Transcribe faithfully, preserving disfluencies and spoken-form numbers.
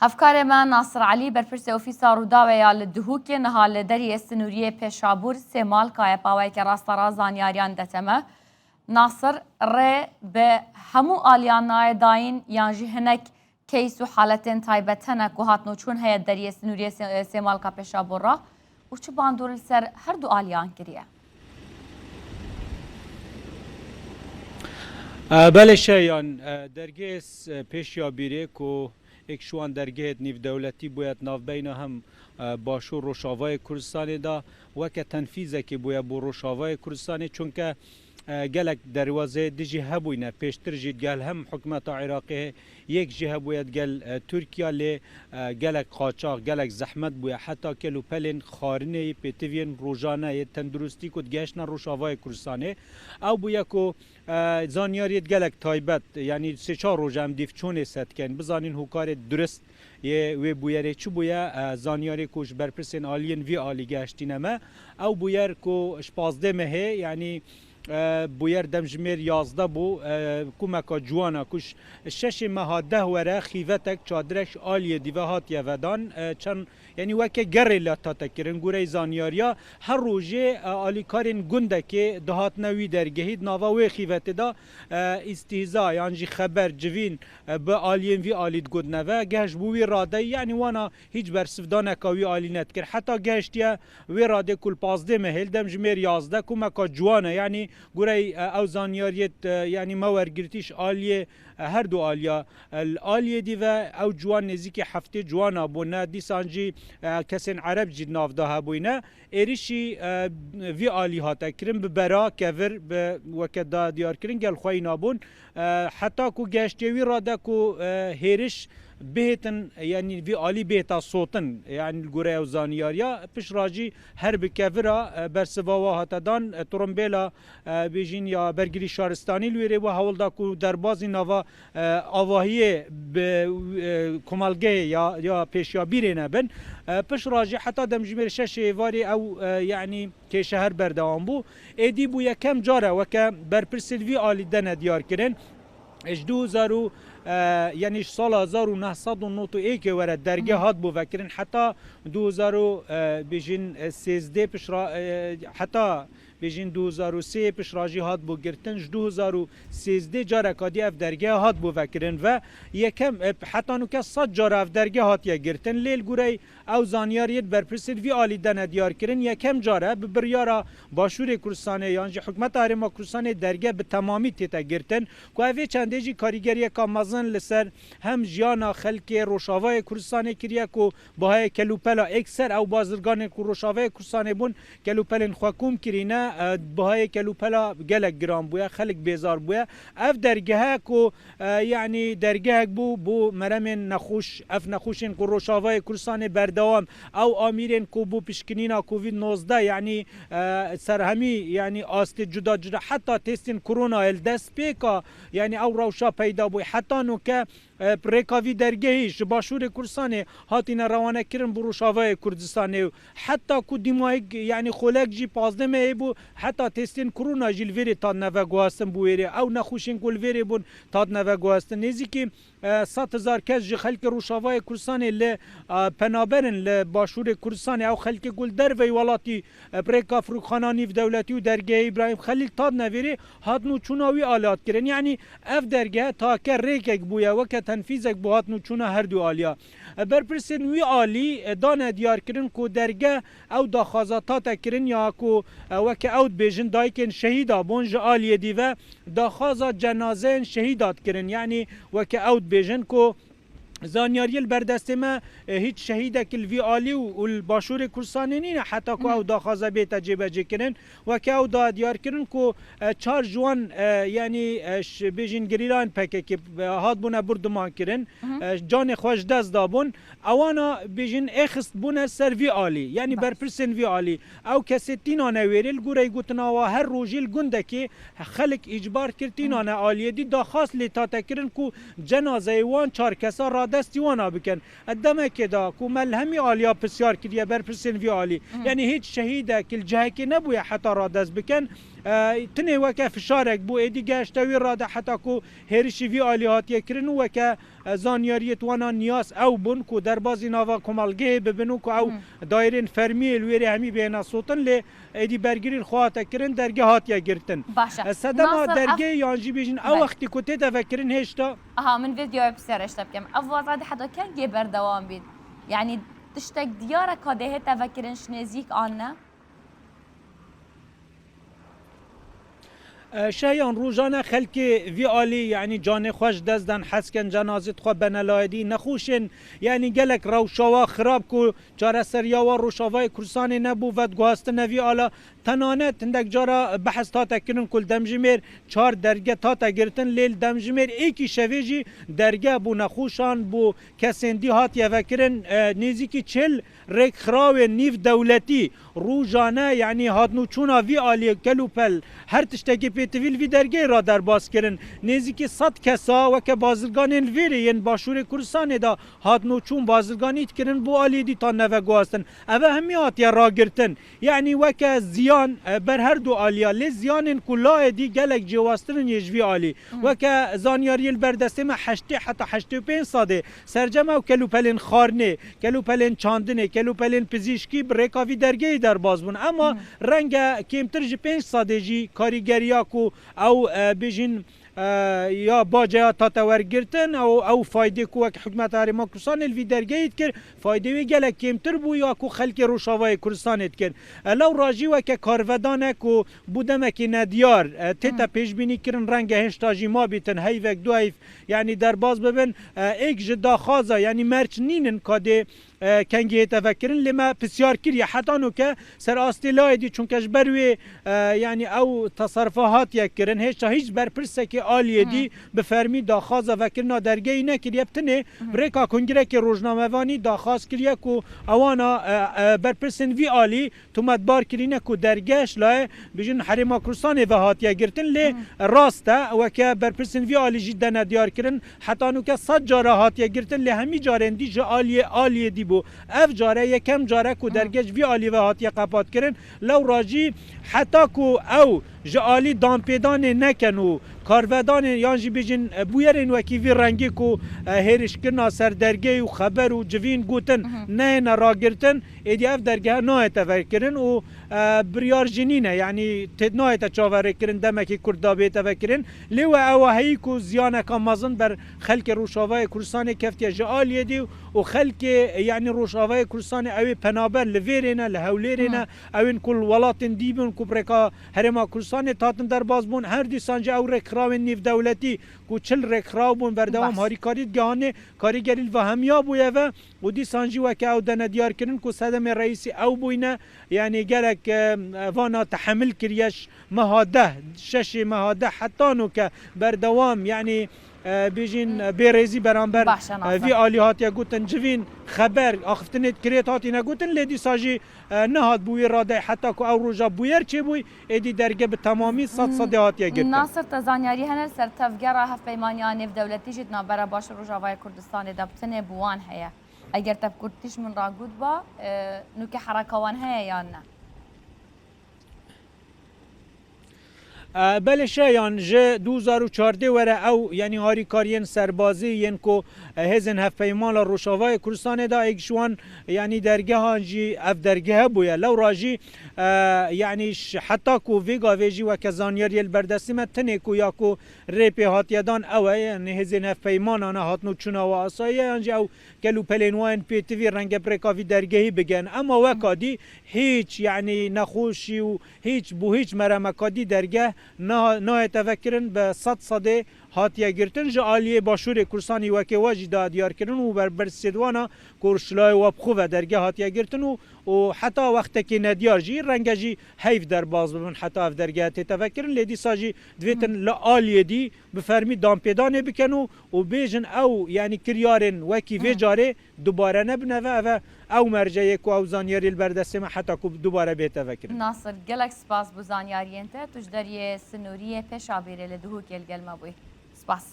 Hevkarê me Nasir Elî, berpirsê Ofîsa Rûdawê ya li Duhokê, niha li deriyê sinûriyê Pêşabûr Sêmalka ye, bi awayeke rasterast zanyariyan dete me. Nasir, rê bi hemû aliyan nayê dayîn yan jî hinek case û haletên taybet hene ku hatin û çûn heye deriyê sinûriyê Sê-, Sêmalka Pêşabûr re û çi bandor li ser her du aliyan kiriye? E, belê Şeyan, e, dergehê s-, e, Pêşiyabîrê ku êk ji wan dergehêt nîvdewletî bûye di navbeyna hem, e, Başûr Rojavayê Kurdistanê de weke tenfîzekê bûye bo Rojavayê Kurdistanê, çunke, e, gelek derwazê dijî hebûyne. Pêştir jî digel hem hikûmeta Iraqê yek jî hebûye digel, e, Tirkiye, lê, e, gelek qaçax, gelek zehmet bûye. Heta kel û pelên xwarinê yê pêtiviyên rojane yê tenduristî ku digeştine Rojavayê Kurdistanê. Ew bûye ku, e, zanyariyê gelek taybet, yanî sê çar roj em dîv çûnê sedikin, bizanîn hokarê durist yê wê bûyerê çi bûye, e, zanyarê ku ji berpirsên aliyên vî alî geştîne me. Ew bûyer ku ji pazdeh mehê, yanî, e, bûyer demjimêr yazdeh bû, e, kumeka ciwana ku ji şeşê meha deh were xîvetek çadirek ji aliyê dîve hatiye vedan, e, çend, yanî weke gerê la tate kirin, gurey zanyariya her rojê, e, alîkarên gundekê dihatine wî dergehî, di nava wê xîvetê de, e, îstîhza yan jî xeber civîn, e, bi aliyên vî alî digotine ve, geh ji bo wî radeyî, yanî wana hîç bersivdaneka wî alî nedikir. Heta gehiştiye wê radê ku li pazdeh mehê li demjimêr yazdeh kumeka ciwan e, yanî gurey, e, ew zanyariyê, e, yanî me wergirtî ji aliyê, e, her du aliya, e, li aliyê dî ve ew ciwan nêzîkî heftê ciwana bûne, dîsan jî, e, kesên ereb jî di nav de hebûyne. Êrişî, e, vî alî hate kirin, bi bera kevir, bi weke da diyar kirin, gel xweyî nabûn. E, heta ku geştiye wî rade ku, e, hêriş bihêtin, yanî vî alî bihêta sotin, yanî li gorê ew zaniyariya, pişt ra jî her bi kevira, e, bersiva wa hate dan, e, tirimbêla, e, bêjîn ya bergirî şaristanî li wêrê bû, hewl da ku derbazî nava, e, avahiyê bi, e, komelgehê ya, ya pêşiyabîrê nebin. E, pişt ra jî heta demjimêr şeş êvarê ew, e, yanî kêşe her berdewam bû. Êdî bû yekem car e weke berpirsên vî alî dene diyar kirin. Ji du hezar û, e, yanî ji sala hezar û neh sed û nod û êkê were dergeh hat bû vekirin heta du hezar û, e, bêjin, e, sêzdeh pişt ra, e, heta bêjin du hezar û sê pişt ra jî hat bû girtin. Ji du hezar û sêzdeh careka dî ev dergeh hat bû vekirin ve yekem, e, heta nûke sed cara ev dergeh hatiye girtin. Lê li gorey ew zanyariyê di berpirsên vî alî de ne diyar kirin, yekem car e bi biryara Başûrê Kurdistanê yan jî Hikûmeta Herêma Kurdistanê dergeh bi temamî tête girtin, ku ev ê çendê jî karîgeriyeka mezin li ser hem jiyana xelkê Rojavayê Kurdistanê kiriye, ku bihayê kelûpela êkser ew bazirganên ku Rojavayê Kurdistanê bûn, kelûpelên xwe kom kirîne, e, bihayê kelûpela gelek giran bûye, xelk bêzar bûye. Ev dergehe ku, e, yanî dergehek bû bo meremên nexweş, ev nexweşên ku Rojavayê Kurdistanê berdewam, ew amîrên ku bo pişkinîna Covid nozdeh, yanî, e, ser hemî, yanî astê cuda cuda, heta testên koronayê li destpêka, yanî ew rewşa peyda bûye. Heta nûke, e, rêka vî dergehî ji Başûrê Kurdistanê hatine rewanekirin bo Rojavayê Kurdistanê û heta ku dîmayî, yanî xolek jî pazdeh mehê bû, heta testên korona jî li vêrê tadine veguhastin bo wêrê. Ew nexweşên ku li vêrê bûn tadine veguhastin. Nêzîkî, e, sed hezar kes ji xelkê Rojavayê Kurdistanê li, e, penaber in li Başûrê Kurdistanê. Ew xelkê ku li derveyî welatî, e, bi rêka firokxana nîvdewletî û dergehê Îbrahîm Xelîl tadine vêrê, hatin û çûna wî alî hat kirin. Yanî ev dergehe take rêkek bûye, weke tenfîzek bo hatin û çûna her du aliya. E, berpirsên wî alî, e, dane diyar kirin ku dergeh ew daxwaza tate kirin ya ku, e, weke ew dibêjin dayikên şehîda bûn ji aliyê dî ve daxwaza cenazeyên şehîda dikirin. Yanî weke ew dibêjin ku zanyariyê li ber destê me, e, hîç şehîdek li vî alî û, û li Başûrê Kurdistanê nîne heta ku ew daxwaza bête cêbecêkirin. Weke ew da diyar kirin ku, e, çar ji wan, e, yanî, e, ş-, bêjin gerîlayên P K K, e, hatbûne birduman kirin, e, canê xwe ji dest dabûn. Ewana bêjin êxist bûne ser vî alî, yanî berpirsên vî alî. Ew kesê tînane wêrê, li goreyî gotina wa her rojî li gundekê xelk îcbar kir tînane aliyê dî, daxwaz lê tate kirin ku cenazeyê wan çar kesa radestî wana bikin. Di demekê de ku me li hemî aliya pisyar kiriye berpirsên vî alî, yanî hîç şehîdek li cihekê nebûye heta radest bikin. E, tinê weke fişarek bû, êdî gehişte wî rade heta ku hêrişî vî alî hatiye kirin û weke Zanyariyê wana niyaz ew bûn ku derbazî nava komelgehê bibin û ku ew Hı. daîrên fermî yê li wêrê hemî bihêne sotin, lê êdî bergirî li xwe hate kirin, derge hatiye girtin. Baş e. Sedema Nasir, dergê ev- yan jî bêjin ew Belê. wextî ku tête vekirin hêşta Aha, min vê diyayê pisyar eşte bikim. Ev wazadî heta kengê berdewam bît? Yanî tiştek diyar e ka dê hête vekirin ji nêzîk an ne? E, Şeyan, rojane xelkê vî alî, yanî canê xwe ji dest dan, hez ken cenazê xwe bene layê dî, nexweşên, yanî gelek rewşa wa xirab ku çareseriya wa Rojavayê Kurdistanê nebû, vediguhastine vî ala. Tenanet hindek cara behs hate kirin ku li Demjimêr çar derge hate girtin, lê li Demjimêr êkî şevê jî derge bo nexweşan, bo kesên dî hatiye vekirin. E, nêzîkî çil rêkxirawên nîv dewletî rojane, yanî hatnûçûna vî alî kel û pel, her tiştekî pêtivî li vî dergehê re derbas kirin. Nêzîkî sed kesa weke bazirganên li vêrê yên Başûrê Kurdistanê de hatnûçûn bazirganî dikirin, bo aliyê dî tan neveguhastin. Ev hemî hatiye ragirtin. Yanî weke ziyan, e, ber her du aliya, lê ziyanên ku layê dî gelek cêwaztir in yê ji vî alî. Hı. Weke zanyariyê li ber destê me heştê heta heştê û pênc sedê sercem ew kelûpelên xwarinê, kelûpelên çandinê, kelûpelên pizîşkî bi rêka vî dergehî derbas bûn. Ema Hı. renge kêmtir ji pênc sedê jî karîgeriya ku ew, e, bêjin, e, ya baceya tate wergirtin, ew, ew faydê ku wek Hikûmeta Herêma Kurdistanê li vî dergehî dikir, faydê wê gelek kêmtir bû ya ku xelkê Rojavayê Kurdistanê dikir. E, lewra jî weke karvedan e ku bû demekî nediyar, e, tête Hmm. pêşbînî kirin, renge hêşta jî mabîtin, heyvek, du heyv, yanî derbas bibin. E, êk ji daxwaza, yanî merc nînin ka dê e, kengî hête vekirin, lê me pisyar kiriye. Heta nûke ser astê layê dî, çunke ji ber wê, e, yanî ew teserrufa hatiye kirin, hêşta hîç berpirsekê aliyê dî Hmm. bi fermî daxwaza vekirina dergehî nekiriye. Bi tinê Hmm. bi rêka Kongrekê Rojnamevanî daxwaz kiriye ku ewana, e, e, berpirsên vî alî tometbar kirîne ku derge ji layê, bêjin, Herêma Kurdistanê ve hatiye girtin, lê Hmm. rast e, weke berpirsên vî alî jî dene diyar kirin, heta nûke sed cara hatiye girtin, lê hemî carên dî ji aliyê, aliyê dî bû. Ev care yekem care ku Hmm. derge ji vî alî ve hatiye qepat kirin. Lewra jî heta ku ew ji alî danpêdanê nekin û karvedanên yan jî bêjin, e, bûyerên wekî vî rengî ku, e, hêrişkirina ser dergehê û xeber û civîn gotin Mhm. neyêne ragirtin, êdî ev dergehe nayête vekirin û, e, biryar jî nîne, yanî tê nayête çaverêkirin demekî kurt da bête vekirin. Lê we ewa heyî ku ziyaneka mezin ber xelkê Rojavayê Kurdistanê keftiye ji aliyê dî û xelkê, yanî Rojavayê Kurdistanê ew ê penaber li vêrê ne, li Hewlêrê ne, Hmm. ew ên ku li welatên dî bûn ku bi rêka Herêma Kurdistanê hatin derbas bûn, her dîsan jî ew rêkxirawên nêvdewletî ku çil rêkxiraw bûn berdewam Baş. harîkarî digihanê, karîgerî li va hemiya bûye ve û dîsan jî weke ew dene diyar kirin ku sedemê reîsî ew bûyne, yanî gelek, e, vana tehemil kiriye ji meha deh, şeşê meha deh heta nûke berdewam, yanî, e, bêjin, e, bêrêzî beramber, Baş e, e, Nasir. vî alî hatiye gotin, civîn, xeber, axiftinê kirêt hatîne gotin, lê dîsa jî, e, nehat bû wî radeyê heta ku ew roja bûyer çêbûy, êdî derge bi temamî sed sedê hatiye girtin. Nasir, te zanyarî hene li ser tevgera hevpeymaniya nêvdewletî jî di navbera Başûr Rojavayê Kurdistanê de bi tinê bi wan heye? Eger te bi kurtî ji min ragot ba, e, nûke hereka wan heye yan ne? E, belê Şeyan, ji du hezar û çardeh were ew, yanî harîkariyên serbazî yên ku, e, hêzên hevpeymana Rojavayê Kurdistanê de êk ji wan, yanî dergehan jî ev dergehe bûye. Lewra jî, e, yanî ş-, heta ku vê gavê jî weke zanyariyê li ber destê me tinê ku ya ku rê pê hatiye dan ew e, yanî hêzên hevpeymanan e hatnûçûna we asayiye, yan jî ew kelûpelên wan pêtivî renge bi rêka vî dergehî bigerin. Ema weka dî hîç, yanî nexweşî û hîç, bo hîç meremeka dî dergeh na-, nayête vekirin, bi sed sedê hatiye girtin. Ji aliyê Başûrê Kurdistanî wekê we jî da diyar kirin û berpirsê di wana ku ji layê we bi xwe ve dergeh hatiye girtin û, û heta wextekê nediyar jî renge jî heyv derbas bibin heta ev dergehe tête vekirin. Lê dîsa jî divêtin li aliyê dî bi fermî danpêdanê bikin û, û bêjin ew, yanî kiryarên wekî vê Hı. carê dubare nebine ve, ev e ew merceyê ku ew zanyarî li ber destê me heta ku dubare bête vekirin. Nasir, gelek spas bo zanyariyên te. Tu ji deriyê Sinûriyê Pêşabîrê li Duhokê li gel me bûyî. Spas.